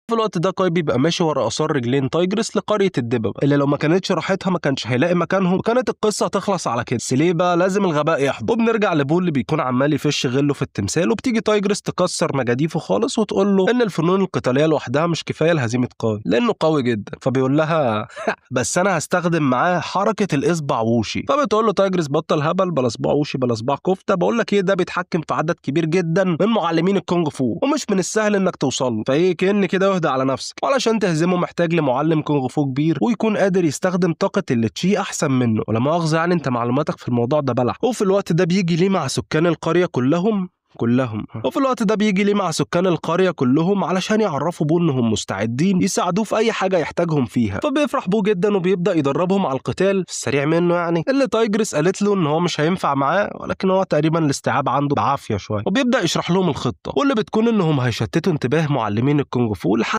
في الوقت ده كاي بيبقى ماشي ورا اثار رجلين تايجرس لقرية الدببه، اللي لو ما كانتش راحتها ما كانش هيلاقي مكانهم، وكانت القصة هتخلص على كده. بس ليه بقى لازم الغباء يحضر. وبنرجع لبو اللي بيكون عمال يفش غله في التمثال، وبتيجي تايجرس تكسر مجاديفه خالص وتقول له ان الفنون القتالية لوحدها مش كفاية لهزيمه قاي لانه قوي جدا. فبيقول لها بس انا هستخدم معاه حركة الاصبع ووشي. فبتقول له تايجرس بطل هبل، بلا صباع ووشي بلا صباع كفته، بقول لك ايه، ده بيتحكم في عدد كبير جدا من معلمين الكونغ فو ومش من السهل انك توصل له، فايه كأن كده اهدى على نفسك. وعلشان تهزمه محتاج لمعلم كونغ فو كبير ويكون قادر يستخدم طاقة التشي احسن منه، ولا مؤاخذة يعني انت معلوماتك في الموضوع ده بلح. وفي الوقت ده بيجي ليه مع سكان القرية كلهم وفي الوقت ده بيجي ليه مع سكان القرية كلهم علشان يعرفوا بو انهم مستعدين يساعدوه في اي حاجة يحتاجهم فيها. فبيفرح بو جدا وبيبدأ يدربهم على القتال في السريع منه، يعني اللي تايجرس قالت له ان هو مش هينفع معاه، ولكن هو تقريبا الاستيعاب عنده بعافية شوية. وبيبدأ يشرح لهم الخطة، واللي بتكون انهم هيشتتوا انتباه معلمين الكونغ فو لحد